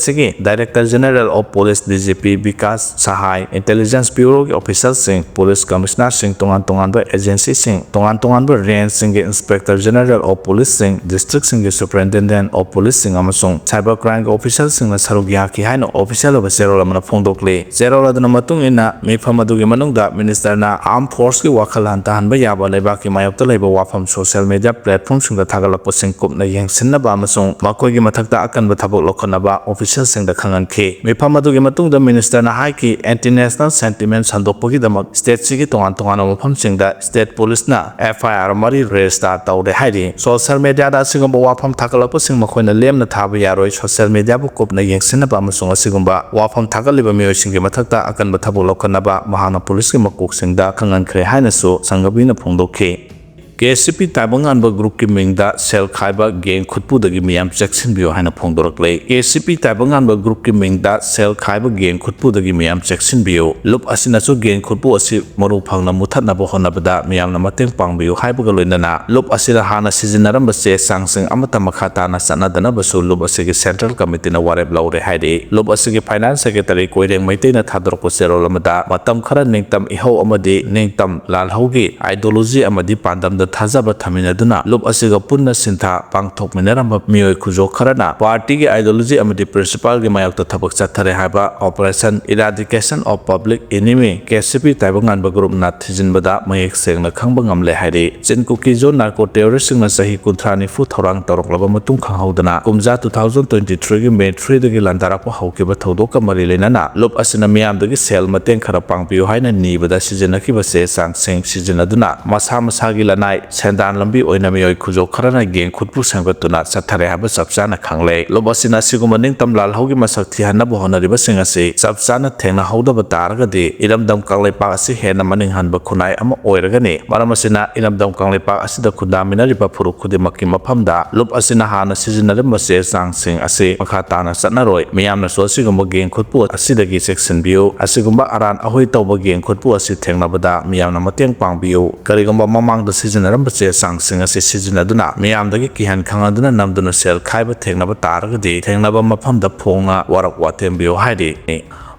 ꯁꯤꯒꯤ Director General of Police, D G P, Vikas ꯁꯍꯥꯏ, Intelligence Bureau ꯒꯤ official ꯁꯤꯡ, police commissioner ꯁꯤꯡ, ꯇꯣꯉꯥꯟ ꯇꯣꯉꯥꯟꯕ agency ꯁꯤꯡ, ꯇꯣꯉꯥꯟ ꯇꯣꯉꯥꯟꯕ range ꯁꯤꯡꯒꯤ Inspector General of Police ꯁꯤꯡ, district ꯁꯤꯡꯒꯤ Superintendent of Police ꯁꯤꯡ ꯑꯃꯁꯨꯡ cyber crime ꯒꯤ official ꯁꯤꯡꯅ ꯁꯔꯨꯛ ꯌꯥꯈꯤ ꯍꯥꯏꯅ official ꯑꯣꯏꯕ ꯆꯦꯔꯣꯜ ꯑꯃꯅ ꯐꯣꯡꯗꯣꯛꯂꯤ꯫ ꯆꯦꯔꯣꯜ ꯑꯗꯨꯅ ꯃꯇꯨꯡ ꯏꯟꯅ, ꯃꯤꯐꯝ ꯑꯗꯨꯒꯤ ꯃꯅꯨꯡꯗ minister ꯅ armed force ꯀꯤ ꯋꯥꯈꯜ ꯍꯟꯊꯍꯟꯕ ꯌꯥꯕ ꯂꯩꯕꯥꯛꯀꯤ ꯃꯥꯌꯣꯛꯇ ꯂꯩꯕ ꯋꯥꯐꯝ social media platform ꯁꯤꯡꯗ ꯊꯥꯒꯠꯂꯛꯄꯁꯤꯡ ꯀꯨꯞꯅ ꯌꯦꯡꯁꯤꯟꯅꯕ ꯑꯃꯁꯨꯡ ꯃꯈꯣꯏꯒꯤ ꯃꯊꯛꯇ ꯑꯀꯟꯕ ꯊꯕꯛ ꯂꯧꯈꯠꯅꯕ official ꯁꯤꯡꯗ ꯈꯪꯍꯟꯈꯤ꯫ ꯃꯤꯐꯝ ꯑꯗꯨꯒꯤ ꯃꯇꯨꯡꯗ minister ꯅ ꯍꯥꯏꯈꯤ, anti national sentiment ꯁꯟꯗꯣꯛꯄꯒꯤꯗꯃꯛ state ꯁꯤꯒꯤ ꯇꯣꯉꯥꯟ ꯇꯣꯉꯥꯟꯕ ꯃꯐꯝꯁꯤꯡꯗ state police ꯅ F I R ꯃꯔꯤ register ꯇꯧꯔꯦ ꯍꯥꯏꯔꯤ꯫ Social media ꯗ ꯑꯁꯤꯒꯨꯝꯕ ꯋꯥꯐꯝ ꯊꯥꯒꯠꯂꯛꯄꯁꯤꯡ ꯃꯈꯣꯏꯅ ꯂꯦꯝꯅ ꯊꯥꯕ ꯌꯥꯔꯣꯏ꯫ Social media ꯕꯨ ꯀꯨꯞꯅ ꯌꯦꯡꯁꯤꯟꯅꯕ ꯑꯃꯁꯨꯡ ꯑꯁꯤꯒꯨꯝꯕ ꯋꯥꯐꯝ ꯊꯥꯒꯠꯂꯤꯕ ꯃꯤꯑꯣꯏꯁꯤꯡꯒꯤ ꯃꯊꯛꯇ ꯑꯀꯟꯕ ꯊꯕꯛ ꯂꯧꯈꯠꯅꯕ ꯃꯍꯥꯛꯅ police ꯀꯤ ꯃꯀꯣꯛꯁꯤꯡꯗ ꯈꯪꯍꯟꯈ꯭ꯔꯦ ꯍꯥꯏꯅꯁꯨ ꯁꯪꯒꯕꯤꯅ ꯐꯣꯡꯗꯣꯛꯈꯤ꯫ K C P ꯇꯥꯏꯕꯪꯉꯥꯟꯕ group ꯀꯤ ꯃꯤꯡꯗ ꯁꯦꯜ ꯈꯥꯏꯕ gang ꯈꯨꯠꯄꯨꯗꯒꯤ ꯃꯤꯌꯥꯝ ꯆꯦꯛꯁꯤꯟꯕꯤꯌꯨ ꯍꯥꯏꯅ ꯐꯣꯡꯗꯣꯔꯛꯂꯦ꯫ K C P ꯇꯥꯏꯕꯪꯉꯥꯟꯕ group ꯀꯤ ꯃꯤꯡꯗ ꯁꯦꯜ ꯈꯥꯏꯕ gang ꯈꯨꯠꯄꯨꯗꯒꯤ ꯃꯤꯌꯥꯝ ꯆꯦꯛꯁꯤꯟꯕꯤꯌꯨ꯫ ꯂꯨꯞ ꯑꯁꯤꯅꯁꯨ gang ꯈꯨꯠꯄꯨ ꯑꯁꯤ ꯃꯔꯨ ꯐꯪꯅ ꯃꯨꯊꯠꯅꯕ ꯍꯣꯠꯅꯕꯗ ꯃꯤꯌꯥꯝꯅ ꯃꯇꯦꯡ ꯄꯥꯡꯕꯤꯌꯨ ꯍꯥꯏꯕꯒ ꯂꯣꯏꯅꯅ ꯂꯨꯞ ꯑꯁꯤꯗ ꯍꯥꯟꯅ ꯁꯤꯖꯤꯟꯅꯔꯝꯕ ꯆꯦ ꯆꯥꯡꯁꯤꯡ ꯑꯃꯠꯇ ꯃꯈꯥ ꯇꯥꯅ ꯆꯠꯅꯗꯅꯕꯁꯨ ꯂꯨꯞ ꯑꯁꯤꯒꯤ central committee ꯅ ꯋꯥꯔꯦꯞ ꯂꯧꯔꯦ ꯍꯥꯏꯔꯤ꯫ ꯂꯨꯞ ꯑꯁꯤꯒꯤ finance secretary ꯀꯣꯏꯔꯦꯡ ꯃꯩꯇꯩꯅ ꯊꯥꯗꯣꯔꯛꯄ ꯆꯦꯔꯣꯜ ꯑꯃꯗ ꯃꯇꯝ ꯈꯔ ꯅꯤꯡꯇꯝ ꯏꯍꯧ ꯑꯃꯗꯤ ꯅꯤꯡꯇꯝ ꯂꯥꯜꯍꯧꯒꯤ ideology ꯑꯃꯗꯤ ꯄꯥꯟꯗꯝꯗ ꯊꯥꯖꯕ ꯊꯝꯃꯤꯟꯅꯗꯨꯅ ꯂꯨꯞ ꯑꯁꯤꯒ ꯄꯨꯟꯅ ꯁꯤꯟꯊꯥ ꯄꯥꯡꯊꯣꯛꯃꯤꯟꯅꯔꯝꯕ ꯃꯤꯑꯣꯏ ꯈꯨꯖꯣ ꯈꯔꯅ party ꯒꯤ ideology ꯑꯃꯗꯤ principle ꯒꯤ ꯃꯥꯌꯣꯛꯇ ꯊꯕꯛ ꯆꯠꯊꯔꯦ ꯍꯥꯏꯕ Operation Eradication of Public Enemy K C P ꯇꯥꯏꯕꯪꯉꯥꯟꯕ group ꯅ ꯊꯤꯖꯤꯟꯕꯗ ꯃꯌꯦꯛ ꯁꯦꯡꯅ ꯈꯪꯕ ꯉꯝꯂꯦ ꯍꯥꯏꯔꯤ꯫ ꯆꯤꯟ ꯀꯨꯀꯤ ꯖꯣ narco terrorist ꯁꯤꯡꯅ ꯆꯍꯤ ꯀꯨꯟꯊ꯭ꯔꯥ ꯅꯤꯐꯨ ꯊꯧꯔꯥꯡ ꯇꯧꯔꯛꯂꯕ ꯃꯇꯨꯡ ꯈꯪꯍꯧꯗꯅ ꯀꯨꯝꯖꯥ two thousand twenty three ꯒꯤ May three ꯗꯒꯤ ꯂꯥꯟꯗꯥꯔꯛꯄ ꯍꯧꯈꯤꯕ ꯊꯧꯗꯣꯛꯀ ꯃꯔꯤ ꯂꯩꯅꯅ ꯂꯨꯞ ꯑꯁꯤꯅ ꯃꯤꯌꯥꯝꯗꯒꯤ ꯁꯦꯜ ꯃꯇꯦꯡ ꯈꯔ ꯄꯥꯡꯕꯤꯌꯨ ꯍꯥꯏꯅ ꯅꯤꯕꯗ ꯁꯤꯖꯤꯟꯅꯈꯤꯕ ꯆꯦ ꯆꯥꯡꯁꯤꯡ ꯁꯤꯖꯤꯟꯅꯗꯨꯅ ꯃꯁꯥ ꯃꯁꯥꯒꯤ ꯂꯅꯥꯏ ꯁꯦꯟꯗꯥꯟ ꯂꯝꯕꯤ ꯑꯣꯏꯅ ꯃꯤꯑꯣꯏ ꯈꯨꯖꯣꯞ ꯈꯔꯅ ꯒꯦꯡ ꯈꯨꯠꯄꯨ ꯁꯦꯝꯒꯠꯇꯨꯅ ꯆꯠꯊꯔꯦ ꯍꯥꯏꯕ ꯆꯞ ꯆꯥꯅ ꯈꯪꯂꯦ꯫ ꯂꯨꯞ ꯑꯁꯤꯅ ꯑꯁꯤꯒꯨꯝꯕ ꯅꯤꯡꯇꯝ ꯂꯥꯜꯍꯧꯒꯤ ꯃꯁꯛ ꯊꯤꯍꯟꯅꯕ ꯍꯣꯠꯅꯔꯤꯕꯁꯤꯡ ꯑꯁꯤ ꯆꯞ ꯆꯥꯅ ꯊꯦꯡꯅꯍꯧꯗꯕ ꯇꯥꯔꯒꯗꯤ ꯏꯔꯝꯗꯝ ꯀꯪꯂꯩꯄꯥꯛ ꯑꯁꯤ ꯍꯦꯟꯅ ꯃꯅꯤꯡ ꯍꯟꯕ ꯈꯨꯟꯅꯥꯏ ꯑꯃ ꯑꯣꯏꯔꯒꯅꯤ꯫ ꯃꯔꯝ ꯑꯁꯤꯅ ꯏꯔꯝꯗꯝ ꯀꯪꯂꯩꯄꯥꯛ ꯑꯁꯤꯗ ꯈꯨꯟꯗꯥꯃꯤꯟꯅꯔꯤꯕ ꯐꯨꯔꯨꯞ ꯈꯨꯗꯤꯡꯃꯛꯀꯤ ꯃꯐꯝꯗ ꯂꯨꯞ ꯑꯁꯤꯅ ꯍꯥꯟꯅ ꯁꯤꯖꯤꯟꯅꯔꯝꯕ ꯆꯦ ꯆꯥꯡꯁꯤꯡ ꯑꯁꯤ ꯃꯈꯥ ꯇꯥꯅ ꯆꯠꯅꯔꯣꯏ꯫ ꯃꯤꯌꯥꯝꯅꯁꯨ ꯑꯁꯤꯒꯨꯝꯕ ꯒꯦꯡ ꯈꯨꯠꯄꯨ ꯑꯁꯤꯗꯒꯤ ꯆꯦꯛꯁꯤꯟꯕꯤꯌꯨ꯫ ꯑꯁꯤꯒꯨꯝꯕ ꯑꯔꯥꯟ ꯑꯍꯣꯏ ꯇꯧꯕ ꯒꯦꯡ ꯈꯨꯠꯄꯨ ꯑꯁꯤ ꯊꯦꯡꯅꯕꯗ ꯃꯤꯌꯥꯝꯅ ꯃꯇꯦꯡ ꯄꯥꯡꯕꯤꯌꯨ꯫ ꯀꯔꯤꯒꯨꯝꯕ ꯃꯃꯥꯡꯗ ꯁꯤꯖꯤꯟꯅꯔꯝꯕ ꯆꯦ ꯆꯥꯡꯁꯤꯡ ꯑꯁꯤ ꯁꯤꯖꯤꯟꯅꯗꯨꯅ ꯃꯤꯌꯥꯝꯗꯒꯤ ꯀꯤꯍꯟ ꯈꯪꯍꯟꯗꯨꯅ ꯅꯝꯗꯨꯅ ꯁꯦꯜ ꯈꯥꯏꯕ ꯊꯦꯡꯅꯕ ꯇꯥꯔꯒꯗꯤ ꯊꯦꯡꯅꯕ ꯃꯐꯝꯗ ꯐꯣꯡꯅ ꯋꯥꯔꯛ ꯋꯥꯇꯦꯝꯕꯤꯌꯨ ꯍꯥꯏꯔꯤ꯫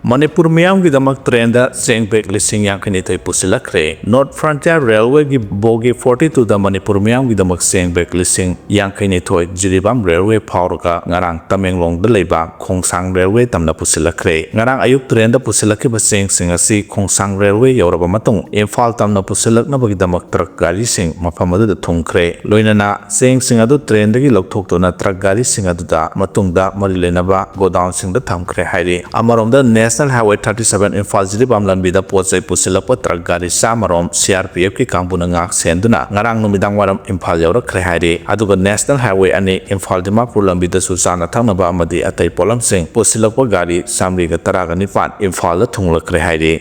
ꯃꯅꯤꯄꯨꯔ ꯃꯤꯌꯥꯝꯒꯤꯗꯃꯛ ꯇ꯭ꯔꯦꯟꯗ ꯆꯦꯡ ꯕꯦꯒ ꯂꯤꯁꯤꯡ ꯌꯥꯡꯈꯩꯅꯤꯊꯣꯏ ꯄꯨꯁꯤꯜꯂꯛꯈ꯭ꯔꯦ꯫ ꯅꯣꯔꯠ ꯐ꯭ꯔꯟꯇꯤꯌꯔ ꯔꯦꯜꯋꯦꯒꯤ ꯕꯣꯒꯤ ꯐꯣꯔꯇꯤ ꯇꯨꯗ ꯃꯅꯤꯄꯨꯔ ꯃꯤꯌꯥꯝꯒꯤꯗꯃꯛ ꯆꯦꯡ ꯕꯦꯒ ꯂꯤꯁꯤꯡ ꯌꯥꯡꯈꯩꯅꯤꯊꯣꯏ ꯖꯤꯔꯤꯕꯥꯝ ꯔꯦꯜꯋꯦ ꯐꯥꯎꯔꯒ ꯉꯔꯥꯡ ꯇꯃꯦꯡꯂꯣꯡꯗ ꯂꯩꯕ ꯈꯣꯡꯁꯥꯡ ꯔꯦꯜꯋꯦ ꯇꯝꯅ ꯄꯨꯁꯤꯜꯂꯛꯈ꯭ꯔꯦ꯫ ꯉꯔꯥꯡ ꯑꯌꯨꯛ ꯇ꯭ꯔꯦꯟꯗ ꯄꯨꯁꯤꯜꯂꯛꯈꯤꯕ ꯆꯦꯡꯁꯤꯡ ꯑꯁꯤ ꯈꯣꯡꯁꯥꯡ ꯔꯦꯜꯋꯦ ꯌꯧꯔꯕ ꯃꯇꯨꯡ ꯏꯝꯐꯥꯜ ꯇꯝꯅ ꯄꯨꯁꯤꯜꯂꯛꯅꯕꯒꯤꯗꯃꯛ ꯇ꯭ꯔꯛ ꯒꯥꯔꯤꯁꯤꯡ ꯃꯐꯝ ꯑꯗꯨꯗ ꯊꯨꯡꯈ꯭ꯔꯦ꯫ ꯂꯣꯏꯅꯅ ꯆꯦꯡꯁꯤꯡ ꯑꯗꯨ ꯇ꯭ꯔꯦꯟꯗꯒꯤ ꯂꯧꯊꯣꯛꯇꯨꯅ ꯇ꯭ꯔꯛ ꯒꯥꯔꯤꯁꯤꯡ ꯑꯗꯨꯗ ꯃꯇꯨꯡꯗ ꯃꯔꯤ ꯂꯩꯅꯕ ꯒꯣꯗꯥꯎꯟꯁꯤꯡꯗ ꯊꯝꯈ꯭ꯔꯦ ꯍꯥꯏꯔꯤ꯫ ꯑꯃꯔꯣꯝꯗ national highway thirty seven Imphal Jiribam ꯂꯝꯕꯤꯗ ꯄꯣꯠ ꯆꯩ ꯄꯨꯁꯤꯜꯂꯛꯄ ꯇ꯭ꯔꯛ ꯒꯥꯔꯤ ꯆꯥꯃꯔꯣꯝ ꯁꯤ ꯑꯥꯔ ꯄꯤ ꯑꯦꯐꯀꯤ ꯀꯥꯡꯕꯨꯅ ꯉꯥꯛ ꯁꯦꯟꯗꯨꯅ ꯉꯔꯥꯡ ꯅꯨꯃꯤꯗꯥꯡ ꯋꯥꯏꯔꯝ ꯏꯝꯐꯥꯜ ꯌꯧꯔꯛꯈ꯭ꯔꯦ ꯍꯥꯏꯔꯤ꯫ ꯑꯗꯨꯒ ꯅꯦꯁꯅꯦꯜ ꯍꯥꯏꯋꯦ ꯑꯅꯤ ꯏꯝꯐꯥꯜ ꯗꯤꯃꯥꯄꯨꯔ ꯂꯝꯕꯤꯗꯁꯨ ꯆꯥꯅ ꯊꯛꯅꯕ ꯑꯃꯗꯤ ꯑꯇꯩ ꯄꯣꯠꯂꯝꯁꯤꯡ ꯄꯨꯁꯤꯜꯂꯛꯄ ꯒꯥꯔꯤ ꯆꯥꯃꯔꯤꯒ ꯇꯔꯥꯒ ꯅꯤꯄꯥꯟ ꯏꯝꯐꯥꯜꯗ ꯊꯨꯡꯂꯛꯈ꯭ꯔꯦ ꯍꯥꯏꯔꯤ꯫